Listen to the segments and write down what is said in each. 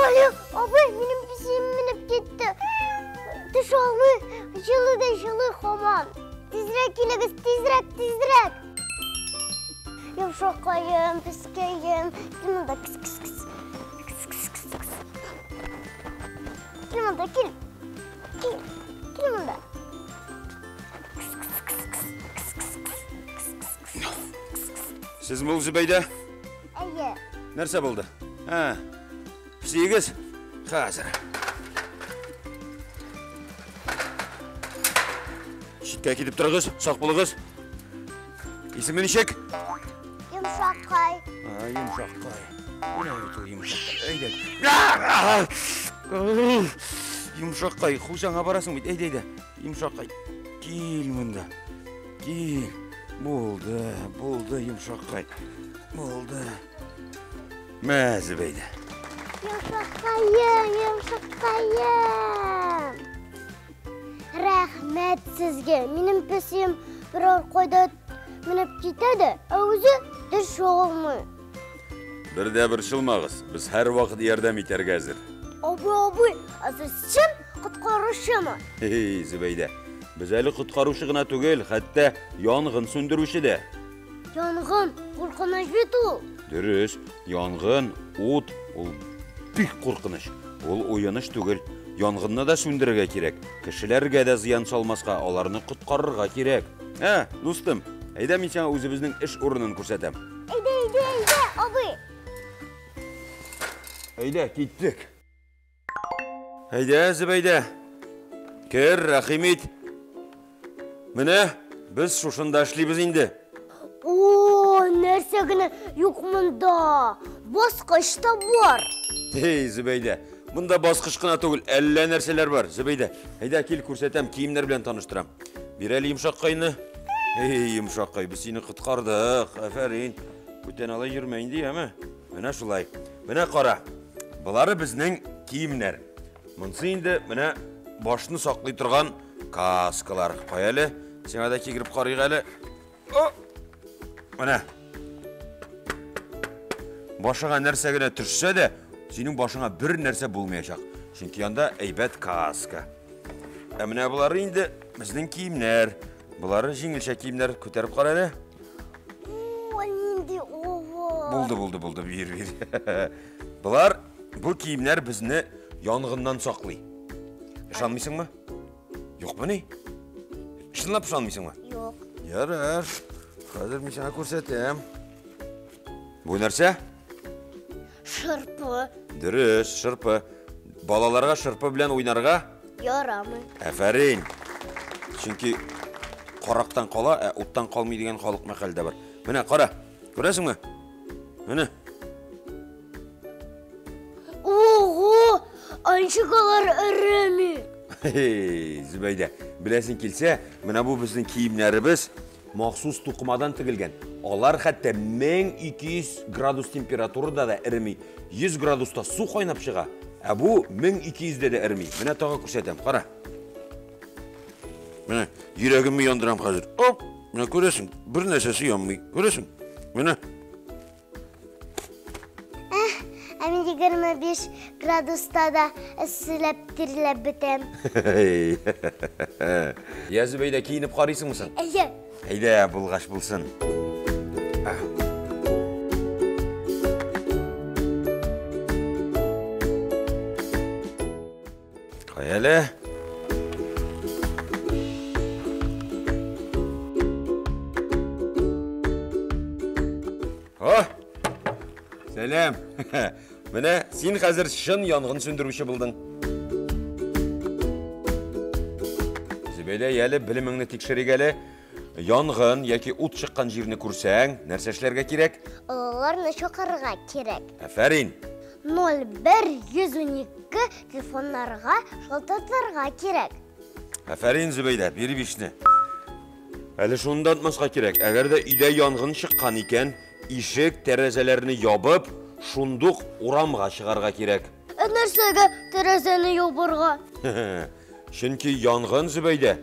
Ай, абый, минем песием менеп китте. Төшә алмый, җылы да җылы һаман. Тизрәк килегез, тизрәк, тизрәк. Йомшаккаем, пескәем, кил монда, кс, кс, кс. Кс, кс, кс, кс. Кил монда, кил. Кил, кил монда. Кс, кс, кс, кс, кс, кс, кс, кс, кс, кс, кс. Сезме ул, Зөбәйдә? Әйе. Нәрсә булды? Ә, песиегез? Хәзер. Читкә китеп торыгыз, сак булыгыз. Исеме ничек? Йомшаккай. А, йомшаккай. Менә бит ул йомшаккай. Әйдә. Йомшаккай, хуҗаңа барасың бит. Әйдә, әйдә. Йомшаккай. Кил монда. Кил. Булды, булды, йомшаккай. Булды. Мә, Зөбәйдә. Йомшаккаем, йомшаккаем. Рәхмәт сезгә. Минем песием берәр кайда менеп китә дә, ә үзе төшә алмый. Бер дә борчылмагыз, без һәрвакыт ярдәм итәргә әзер. Абый, абый, ә сез чын коткаручымы? Һей, Зөбәйдә, без әле коткаручы гына түгел, хәтта янгын сүндерүче дә. Янгын куркыныч бит ул. Дөрес, янгын, ут, ул бик куркыныч. Ул уен эш түгел. Янгынны да сүндерергә кирәк. Кешеләргә дә зыян салмаска, аларны коткарырга кирәк. Ә, дустым, әйдә мин сиңа үзебезнең эш урынын күрсәтәм. Әйдә, әйдә, әйдә, абый. Әйдә, киттек. Әйдә, Зөбәйдә. Кер, рәхим ит. Менә без шушында эшлибез инде. О, нәрсә генә юк монда. Баскыч та бар. Эй, Зөбәйдә, монда баскыч кына түгел, әллә нәрсәләр бар. Зөбәйдә, әйдә кил күрсәтәм, киемнәр белән таныштырам. Бир әле йомшаккайны. Эй, йомшаккай, без сине коткардык. Афәрин. Бүтән алай йөрмә инде, яме? Менә шулай. Менә кара. Болары безнең киемнәр. Монсы инде менә башны саклый торган каскалар. Кая әле? Сиңа да кигереп карыйк әле. О! Менә. Башыңа нәрсә генә төшсә дә, синең башыңа бер нәрсә булмаячак. Чөнки анда әйбәт каска. Ә менә болары инде безнең киемнәр. Болары җиңелчә киемнәр. Күтәреп кара әле. О, нинди авыр. Булды, булды, булды. Бир, бир. Болар, бу киемнәр безне янгыннан саклый. Ышанмыйсыңмы? Юкмыни? Чынлап ышанмыйсыңмы? Юк. Ярар. Хәзер мин сиңа күрсәтәм. Бу нәрсә? Шырпы. Дөрес, шырпы. Балаларга шырпы белән уйнарга ярамый. Афәрин. Чөнки карактан кала, ә уттан калмый дигән халык мәкале дә бар. Менә кара. Күрәсеңме? Менә. Ого! Анчык алар эреми. Хей, Зөбәйдә, беләсең килсә, менә бу безнең киемнәребез махсус тукымадан тегелгән. Алар хәтта 1200 градус температурада да эреми. 100 градуста су кайнап чыга, ә бу 1200дә дә эреми. Менә тагы күрсәтәм, кара. Менә йөрәгемне яндырам хәзер. Оп, менә күрәсең, бер нәрсәсе янмый. Күрәсең? Менә. Ә мин 25 градуста да эсселәп тирләп бетәм. Я, Зөбәйдә, киенеп карыйсыңмы соң? Әйе. Әйдә, булгач булсын. Кая әле? О! Сәлам! Менә син хәзер чын янгын сүндерүче булдың. Зөбәйдә, яле белемеңне тикшерик әле. Янгын яки ут чыккан җирне күрсәң, нәрсә эшләргә кирәк? Олыларны чакырырга кирәк. Афәрин! 01 112 телефоннарга шалтыратырга кирәк. Афәрин, Зөбәйдә, бир бишне. Әле шуны да онытмаска кирәк. Әгәр дә өйдә янгын чыккан икән, ишек, тәрәзәләрне ябып, шундук урамга чыгарга кирәк. Ә нәрсәгә тәрәзәне ябарга? Чөнки янгын, Зөбәйдә,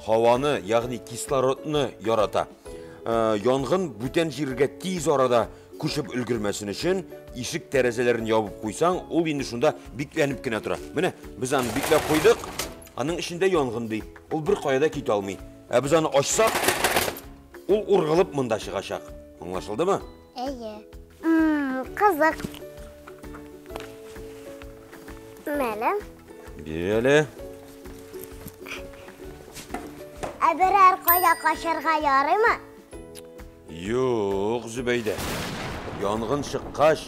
һаваны, ягъни кислородны ярата. Янгын бүтән җиргә тиз арада күчеп өлгермәсен өчен ишек тәрәзәләрен ябып куйсаң, ул инде шунда бикләнеп кенә тора. Менә без аны бикләп куйдык, аның эчендә янгын ди. Ул бер кая да китә алмый. Ә без аны ачсак, ул ургылып монда чыгачак. Аңлашылдымы? Әйе. Кызык. Мәле. Бир әле. Ә берәр кая качарга ярыймы? Юк, Зөбәйдә. Янгын чыккач,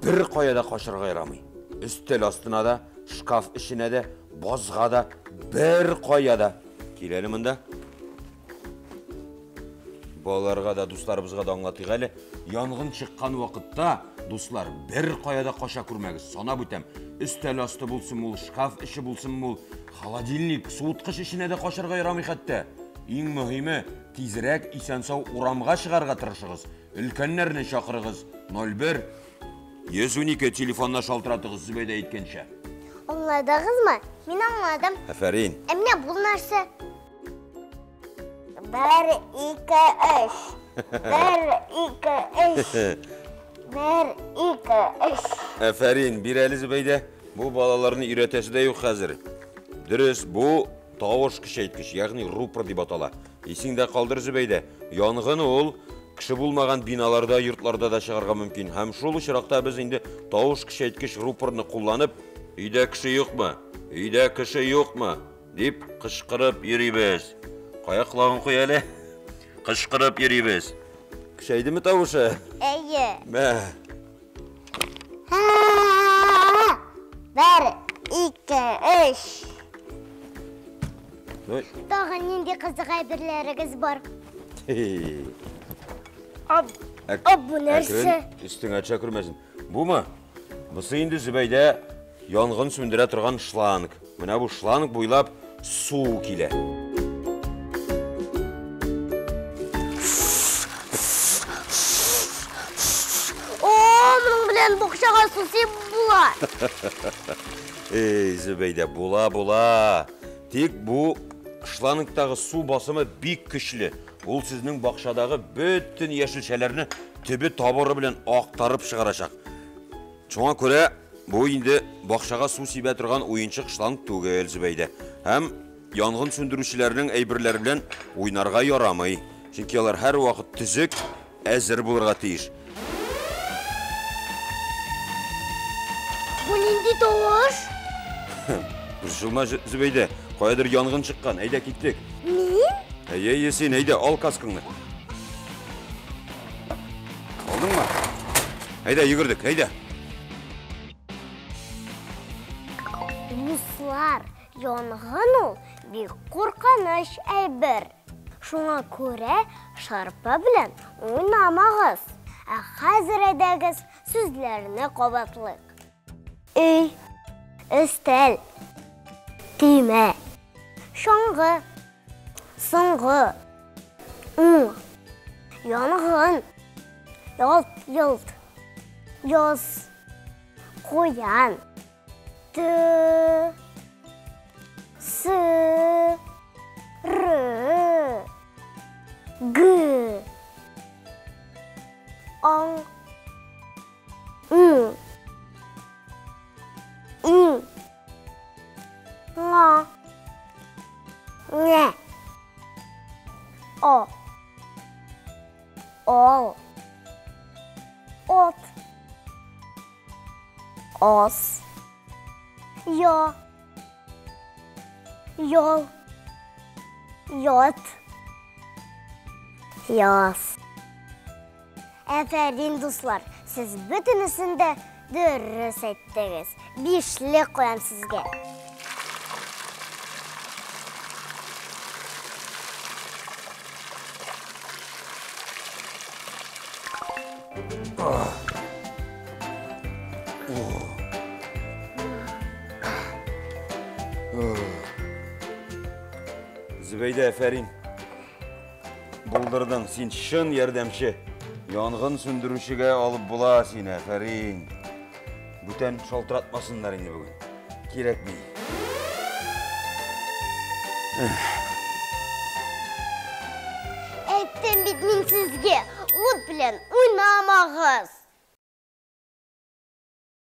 бер кая да качарга ярамый. Өстәл астына да, шкаф эченә дә, базга да, бер кая да. Кил әле монда. Балаларга да, дусларыбызга да аңлатыйк әле. Янгын чыккан вакытта, дуслар, бер кая да кача күрмәгез. Санап үтәм. Өстәл асты булсын ул, шкаф эче булсын ул, холодильник, суыткыч эченә дә качарга ярамый хәтта. Иң мөһиме, тизрәк исән-сау урамга чыгарга тырышыгыз. Өлкәннәрне чакырыгыз. 01 112 телефонына шалтыратыгыз, Зөбәйдә әйткәнчә. Аңладыгызмы? Мин аңладым. Афәрин. Ә менә бу нәрсә? Бер, ике, өч. Бер, ике, өч. Бер, ике, өч. Афәрин, бир әле, Зөбәйдә. Бу балаларны өйрәтәсе дә юк хәзер. Дөрес, бу тавыш көчәйткеч, ягъни рупор дип атала. Исеңдә калдыр, Зөбәйдә. Янгын ул кеше булмаган биналарда, йортларда да чыгарга мөмкин. Һәм шул очракта без инде тавыш көчәйткеч рупорны кулланып, өйдә кеше юкмы? Өйдә кеше юкмы? Дип кычкырып йөрибез. Кая колагын куй әле? Кычкырып йөрибез. Көчәйдеме тавышы? Әйе. Мә. Бер, ике, өч. Ой. Тагын нинди кызык әйберләрегез бар? Ап, Ап, бу нәрсә? Өстеңә төшә күрмәсен. Бумы? Бусы инде Зөбәйдә янгын сүндерә торган шланг. Менә бу шланг буйлап су килә. О, моның белән бакчага су сибеп була. Эй, Зөбәйдә, була, була. Тик бу шлангтагы су басымы бик көчле. Ул сезнең бакчадагы бөтен яшелчәләрне төбе табыры белән актарып чыгарачак. Шуңа күрә бу инде бакчага су сибә торган уенчык шланг түгел, Зөбәйдә. Һәм янгын сүндерүчеләрнең әйберләре белән уйнарга ярамый. Чөнки алар һәрвакыт төзек, әзер булырга тиеш. Бу нинди тавыш? Борчылма, Зөбәйдә, каядыр янгын чыккан. Әйдә, киттек. Мин? Әйе, әйе, син, әйдә, ал каскаңны. Алдыңмы? Әйдә, йөгердек, әйдә. Дуслар, янгын ул бик куркыныч әйбер. Шуңа күрә шарпы белән уйнамагыз. Ә хәзер әйдәгез сүзләрне кабатлыйк. Өй, өстәл, төймә, чаңгы, соңгы, уң, янгын, ялт-йолт, яз, куян, т, с, р, г, аң, ң, и, ңа, ңә, о, ол, от, ос, йо, йол, йот, яз. Әфәрин, дуслар, сез бөтенесен дә дөрес әйттегез. Бишле куям сезгә. Зөбәйдә, әфәрин. Булдырдың, син чын ярдәмче. Янгын сүндерүчегә алып була сине, әфәрин. Бүтән шалтыратмасыннар инде бүген. Кирәкми. Әйттем бит мин сезгә. Ут белән уйнамагыз!